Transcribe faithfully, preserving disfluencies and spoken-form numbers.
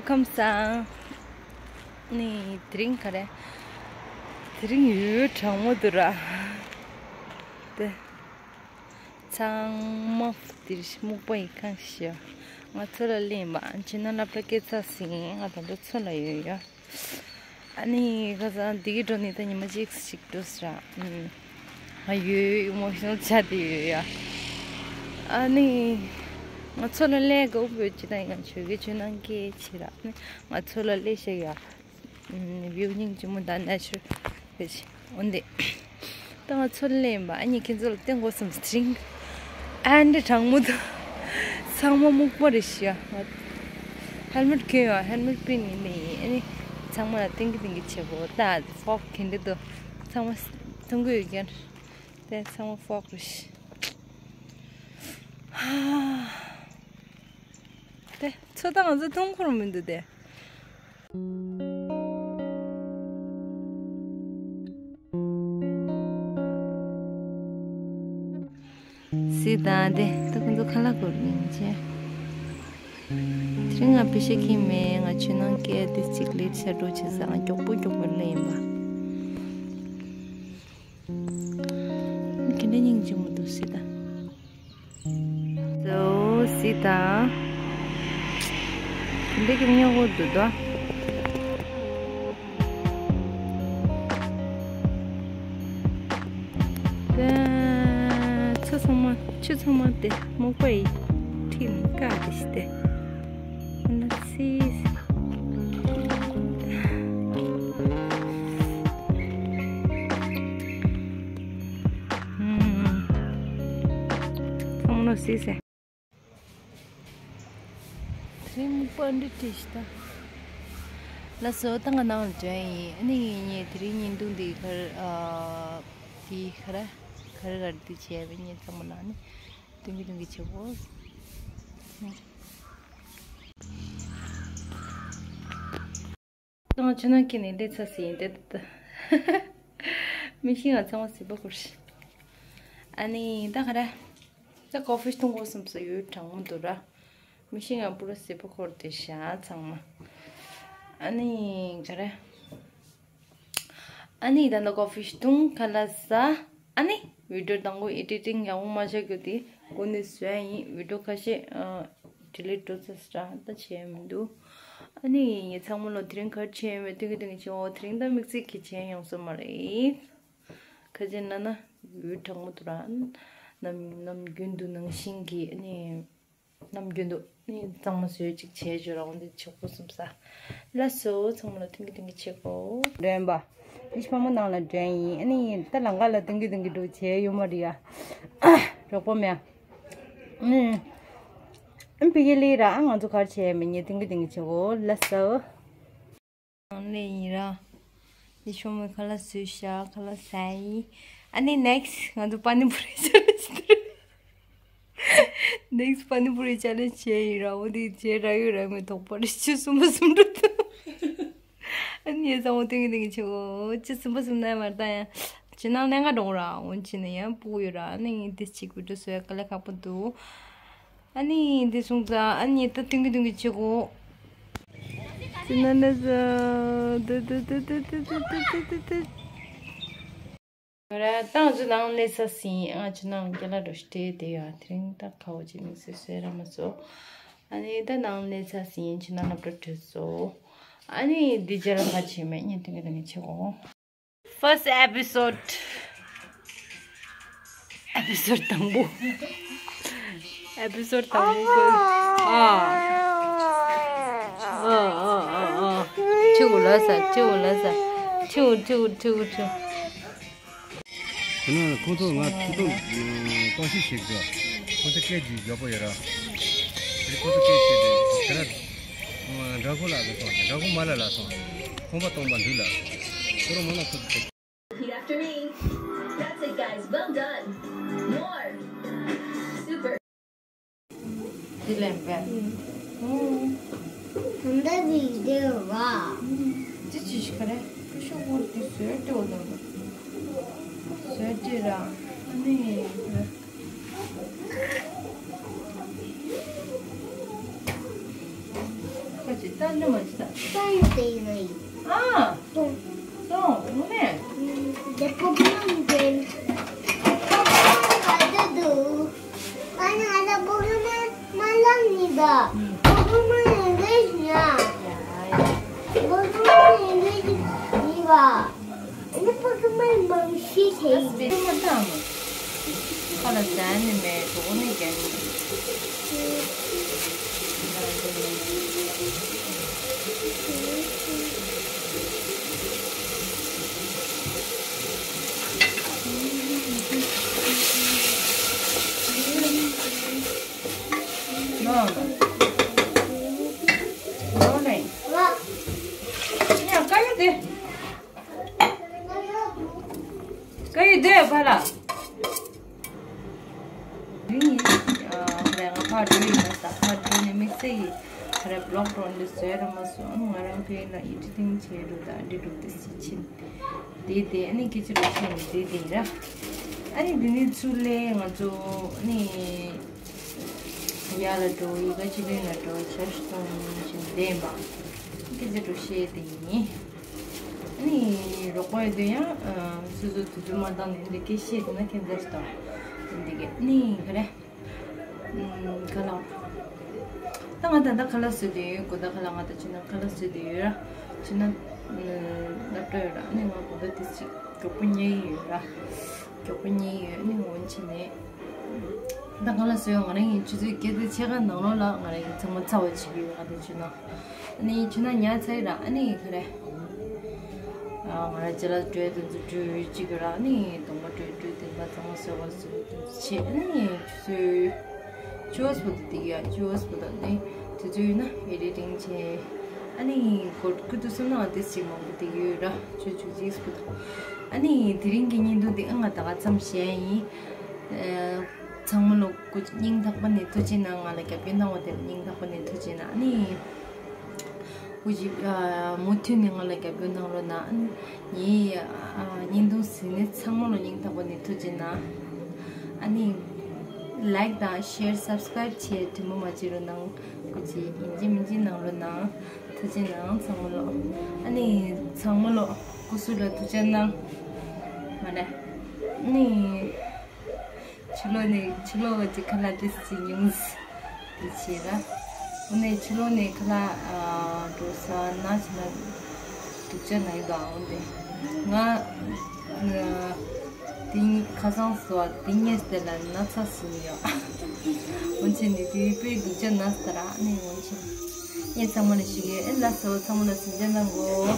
ཁམས་བཟང་། ནི་དེ་རིང་ག་རེ། དེ་རིང་ཡོད་གྲང་མོ་འདུག་ར། དེ། ཚང་མ་དེར་སྨུག་པ་ཡི་ཁང་ཤིག་ང་ཚོ་ལ་ལེན་པ་ཅི་ན་སློབ་གྲྭ་སྐད་ཆ་ཟིན་ང་ད་ལྟ་ཚོ་ལ་ཡོད་ཡ། ཨ་ནི་ཁ་སང་འདི་གི་འགྲོ་ནི་ད་ཉི་མ་གཅིག་ཞིག་འགྲོ་ཟེར་ར། ང་ཡོད་ཡོད་མོ་ཤོང་ཆ་དེ་ཡོད་ཡ། ཨ་ནི་ང་ཚོ་ལ་ལས་དགོས་བོད་ཅི་ད་ཡང་ཆོས་གི་ཆོས་ནང་སྐད་ཆེ་ར་ང་ཚོ་ལ་ལས་ཤེས་ཡ། ཨུམ། བིའུ་སྙིང་རྗེ་མོ་དང་ན་ཆུ་བེད་འོན་ཏེ། ད་ང་ཚོ་ལེན་པ་ཨ་ནི་ཁྱེད་ཚོ་ལ་བསྟན་དགོས་བསམ་སྟེ་རིང་། ཨ་འདྲ་གྲང་མོ་འདུག་ཚང་མ་སྨུག་པ་རེད་ཤག་ཧེལ་མེད་གྱོན་ཡོད། ཧེལ་མེད་པིན་ཡིན་ནི་ཨ་ནི་ཚང་མ་ལ་ཏིང་གི་ཏིང་གི་བྱེད་དགོས། ད་ཕོག་གི་འདྲ་འདུག་ཚང་མ་ཐུང་གི་ཡོད་ཀྱང་དེ་ཚང་མ་ཕོག་རེད་ཤག་དེ་ཚོ་ད་ང་ཚོ་ཐུང་ཁུར་མི་འདུག་དེ། སི་དང་དེ་ད་ཁོང་ཚོ་ཁ་ལག་སྐོར་ཡིན་ཆེ། དེ་རིང་ང་པི་ཤ་ཁྱིམ་མེད། ང་ཆུ་ནང་སྐད་དེ་གཅིག་ལེར་ཤ་འགྲོ་བྱེད་ས་ང་མགྱོགས་པོ་མགྱོགས་པོ་ལེན་ཡིན་པ། ཁྱེད་འདྲ་སྙིང་རྗེ་མོ་འདུག་སི་དང་། ཟོ་སི་ད། དེ་འདྲ་གི་སྨྱོ་གོ་འདུག་དོ། དེ་ཚོ་ཚང་མ་ཆུ་ཚང་མ་དེ་སྨུག་པ་ཡིས་ཁྲིད་ནས་བཀག་དེ་ཤི་དེ། ཨ་ན་སི། ཚང་མ་སི་སེ། དེ་རིང་སྨུག་པ་འདི་བྲིས་ཤི་ད། ལགས་སོ་ད་ང་ནང་ལ་འགྲོ་ཡིན། ཨ་ནི་ངས་དེ་རིང་བརྙན་ཐུང་འདི་གར་ཨ། འདི་ག་རེ་ག་རེ་ག་རེ་འདི་བྱས་པ་ངས་ཚང་མ་ལ་ཨ་ནི་སྟོན་གི་སྟོན་གི་བྱེད་གོ། ང་ཆུ་ནང་སྐྱེས་ནས་སླེབས་ཚར་ཟིན་ཏེ། མི་ཤི་ང་ཚང་མ་སི་པ་ཁུར་ཤི། ཨ་ནི་ད་ག་རེ། ད་ཀོ་ཧྥི་འཐུང་དགོས་བསམ་སོ་ཡོད་གྲང་མོ་འདུག་ར། མི་ཤི་ང་པུ་ར་སི་པ་ཁུར་དེ་ཤ་ཚང་མ། ཨ་ནི་ག་རེ། ཨ་ནི་ད་ནི་ཀོ་ཧྥི་འཐུང་ཁ་ལག་ཟ། ཨ་ནི་བི་ཌིའོ་དང་པོ་ཨེ་ཌི་ཊིང་ཡག་པོ་མ་བྱ་རྒྱུ་དེ་གོ་ནས་བཟོས་ཡིན། བི་ཌིའོ་ཁ་ཤས་ཨ། ཌི་ལིཊ་འགྲོ་ཚར་སི་ད་བྱས་མི་འདུག་ཨ་ནི་ངས་ཚང་མ་ལོ་དེ་རིང་གར་བྱས་མེད་དུས་ཀྱི་དུས་ཀྱི་བྱས་འོ་དེ་རིང་ད་དམིགས་བརྩེ་གི་བྱས་ཡོང་སོ་མ་རེད། ཁ་ཅན་ན་ན་ཡུལ་གྲང་མོ་དུ་ར། ནམ་ནམ་རྒྱུན་དུ་ནང་བཞིན་གྱི་ཨ་ནི། ནམ་རྒྱུན་དུ་ནི་གཙང་མ་བཟོས་ཅིག་བྱས་བརྗོད་རང་འདི་ཆོག་པོ་སོང་ས། ལགས་སོ་ཚང་མ་ལ་ཐུགས་རྗེ་ཆེ་གོ། འདྲེན་པ། ཨིཤ་ཕ་མོ་ནང་ལ་འདྲེན་ཡིན། ཨ་ནི་ད་ལང་ཀ་ལ་ཐུགས་རྗེ་ཆེ་གོ་བྱས་ཡོད་མ་རེད་ཡ། རོགས་པ་མེད། ཨུམ། ཨུམ་ཕི་གི་ལི་ར་ང་ཚོ་གར་བྱས་མི་ཉེ་ཐུགས་རྗེ་ཆེ་གོ་ལགས་སོ། ནང་ལས་ཡིན་ར། འདི་ཤོག་མོའི་ཁ་ལག་བཟོས་ཤག་ཁ་ལག་ཟ་ཡིན། ཨ་ནི་ནེག་སི་ང་ཚོ་པ་ནི་པུ་རི་ཆ་ལེན་ཇི་དེ་རེད། ནེག་སི་པ་ནི་པུ་རི་ཆ་ལེན་ཇི་བྱས་ཡིན་ར། འོ་དེ་བྱས་ར་ཡོད་ར་མི་ཐོག་པ་རེ་ཆུ་གསུམ་པ་གསུམ་འགྲོ་ཐུབ། ཨ་ནི་ཡ་ཚང་མ་ཐུགས་རྗེ་ཆེ་གོ། ཆུ་གསུམ་པ་གསུམ་ན་མར་ད་ཡང་ཆུ་ནང་ལེན་ག་འགྲོ་ར། འོན་ཆི་ནི་ཡང་སྤུ་གུ་ཡོད་ར། ཨ་ནི་དེ་གཅིག་བི་ཌིའོ་བཟོ་ཡ་དཀའ་ལས་ཁག་པོ་འདུག་ཨ་ནི་འདི་སོང་ཙང་ཨ་ནི་ད་ཐུགས་རྗེ་ཆེ་གོ། ཅི་ན་ན་ཟ། དུ་དུ་དུ། ང་ར་ཏང་ཅི་ནང་ལས་ས་སིན་ང་ཅི་ནང་རྒྱ་ལ་རོ་ཤི་དེ་ཡ་དེ་རིང་ད་ཁ་བོ་ཅི་མིག་སེ་སེ་ར་མ་སོ། ཨ་ནི་ད་ནང་ལས་ས་སིན་ཅི་ན་ལབ་ར་བྲོས་སོ། ཨ་ནི་འདི་རྒྱ་ལ་ཁ་ཆེ་མེད་ཉིན་དུ་གི་དུ་གི་ཆེ་གོ། First episode. Episode དང་པོ། Episode དང་པོ་གོ། ཨ། ཨ་ཨ་ཨ་ཨ། ཁྲིའུ་ལ་ས། ཁྲིའུ་ལ་ས། ཁྲིའུ་ཁྲིའུ་ཁྲིའུ་ཁྲིའུ། དེ་ན་ཁོང་ཚོ་ང་ཅི་ཏོང་ཏོང་ཤི་ཞིག་འདུག་ཁོང་ཚོ་སྐད་ཅིག་ཡག་པོ་ཡོད་ར། དེ་ཁོང་ཚོ་སྐད་ཅིག་དེ་དེ་ར་འདྲ་ཁོ་ལ་ལ་སོང་འདྲ་ཁོ་མ་ལ་ལ་སོང་ཁོང་པ་སྟོང་པ་འདུག་ལ། ཁོ་རོ་མ་ལ་ཁོ་ཚོ། Repeat after me. That's it, guys. Well done. More. Super. དེ་ལས་འབད། ད་འདི་འདི་ར། དེ་ཅི་ཞིག་ག་རེ། ཀུ་ཤུ་བོར་དེ་བཟོས་ཏེ་འོ་ལ། བཟོས་ཏེ་ར། ཨ་ནི། ཁ་ཅིག་ད་ནི་མ་ཅི་ད། སོང་དེ་ཡིན་ཨ། སོང་། སོང་། ངུ་ནས། ད་པོ་ཀི་མོན་གན། པོ་ཀི་མོན་ག་དུ་འདུག་ཨ་ནི་ང་ད་པོ་ཀི་མོན་མ་ལབ་ནི་ད། པོ་ཀི་མོན་ཡིན་གི་ཤི་ན། པོ་ཀི་མོན་ཡིན་གི་ཤི་ནི་བ། ཨ་ནི་པོ་ཀི་མོན་མང་ཤོས་བྱས་ཡིན། ཨ་སི་པེ་མ་ཏང་མ། ཁ་ལ་ཟན་ནི་མེད། གྲོགས་ནི་རྒན་ནི། ནོ་ནོ། ནོ་ནེ། ཡ་ཀ་ཡ་དེ། ཀ་ཡི་དེ་ཕ་ལ། རིང་ཡིན། ཨ་ཁ་རེ་ང་ཕར་འགྲོ་ཡིན་ན་ད་ཕར་འགྲོ་ནས་དམིགས་བསལ་གྱི་ཁ་རེ་བི་ལོག་འགྲོ་འདི་བཟོས་ར་མ་སོང་། ང་རང་ཕེ་ལ་ཨེ་ཌི་ཊིང་བྱས་འགྲོ་ད་འདི་འགྲོ་དེ་སི་ཕྱིན། དེ་དེ་ཨ་ནི་སྐད་ཆ་རེ་བཤད་ནས་དེ་དེ་ར། ཨ་ནི་འདི་ནི་ཚུར་ལས་ང་ཚོ་ཨ་ནི། ཡར་ལ་འགྲོ། ཡི་ག་ཅི་ལིན་ལ་འགྲོ། ཆར་ཞིག་གཏོང་བཞིན་བསྡད་པ། སྐད་ཆ་འགྲོ་བཤད་དེ་ཡིན། ཨ་ནི་རོགས་པ་ཡོད་དུས་ཡང་སོ་སོ་དུས་ཚོད་མ་འདང་ནས་འདི་སྐད་བཤད་དེ་ན་ཁྱད་མཚར་ཞིག་དང་། དེ་འདི་གས་ཨ་ནི་ག་རེ། ཁ་ལག་ད་ང་ད་ལྟ་ཁ་ལག་བཟོས་དུས་གོ་ད་ཁ་ལག་ང་ད་ཅི་ན་ཁ་ལག་བཟོས་དུས་ཡོད་ར། ཅི་ན་སློབ་གྲྭ་ཡོད་ར། ཨ་ནི་ང་གོ་ད་དེ་ཅིག་མགྱོགས་པོ་ཉལ་ཡོད་ར། མགྱོགས་པོ་ཉལ་ཡོད། ཨ་ནི་འོན་ཆི་ནས། ད་གང་ལ་སོས་ང་རང་གི་ཆུ་ཚོད་བརྒྱད་དང་ཕྱེད་ཀ་ནང་ལོགས་ལ་ང་རང་གི་ཚང་མ་ཚར་བ་བྱེད་ཀྱི་ཡོད། ག་དུས་ཆུ་ན་ཨ་ནི་ཆུ་ན་ཉལ་ཚར་ཡོད་ར། ཨ་ནི་ག་རེ། ང་རང་ཅ་ལག་སྤྲོད་དེ་ཚོ་སྤྲོད་ཡོད་ཅིག་ར། ཨ་ནི་གདོང་པ་སྤྲོད་སྤྲོད་དེ་མ་ཚང་མ་སོས་པ་སོས་དེ་ཚོ་བྱེད། ཨ་ནི་ཆུ་ཚོད་ཆུ་ཚོད་པོ་དེ་དེ་ཡ་ཆུ་ཚོད་པོ་དང་ནི་དུས་ཚོད་ཡོད་ན་ཨེ་ཌི་ཊིང་བྱེད། ཨ་ནི་གོ་ཁུ་ཏུ་སོང་ན་དེ་ཅིག་མང་པོ་དེ་ཡོད་ར། ཆུ་ཚོད་ཆུ་ཚོད་པོ་དང་། ཨ་ནི་དེ་རིང་གི་བརྙན་ཐུང་དེ་ཨ་ང་ད་ག་ཙམ་བཤད་ཡིན། ཚང་མ་ལོ་སྐུ་སྙིང་ཐག་པ་ནས་ཐུགས་རྗེ་གནང་། ང་ལ་རྒྱབ་སྐྱོར་གནང་བ་དེ་ལ་སྙིང་ཐག་པ་ནས་ཐུགས་རྗེ་གནང་། ཨ་ནི་སྐུ་མཁྱེན་མུ་མཐུད་ནས་ང་ལ་རྒྱབ་སྐྱོར་གནང་རོགས་གནང་། ཨ་ནི་ངའི་བརྙན་ཐུང་གཟིགས་མཁན་ཚང་མ་ལོ་སྙིང་ཐག་པ་ནས་ཐུགས་རྗེ་གནང་། ཨ་ནི་ལའིཀ་དང་ཤེར་སབ་སི་ཀ་རེབ་བྱས་དྲི་མ་མ་བྱེད་རོགས་གནང་། སྐུ་མཁྱེན་ཡིན་གཅིག་མིན་གཅིག་གནང་རོགས་གནང་། ཐུགས་རྗེ་གནང་ཚང་མ་ལོ། ཨ་ནི་ཚང་མ་ལོ་སྐུ་གཟུགས་ལ་ཐུགས་རྗེ་གནང་། མ་རེད། ཨ་ནི། ཕྱི་ལོགས་ནས་ཕྱི་ལོགས་ཀྱི་ཁ་ལག་དེ་སི་ཉུང་སི་དེ་བྱས་ར། འོ་ནས་ཕྱི་ལོགས་ནས་ཁ་ལག་འགྲོ་ས་ན་ཕྱི་ལ་སྡུག་ཅག་ན་ཡི་དོ། འོ་དེ་ང་དེ་ཁ་སང་སོ་དེ་ཉེས་དེ་ལ་ན་ཚ་སུ་ཡོད། འོན་ཆེ་ནི་དེ་དཔེ་སྡུག་ཅག་ན་སྟ་ར་ནི། འོན་ཆེ་ངས་ཚང་མ་ལ་ཞུ་གི་ཡོད། ཨེ་ལ་སོ་ཚང་མ་ལ་སེམས་ཅན་ལ་མགོ།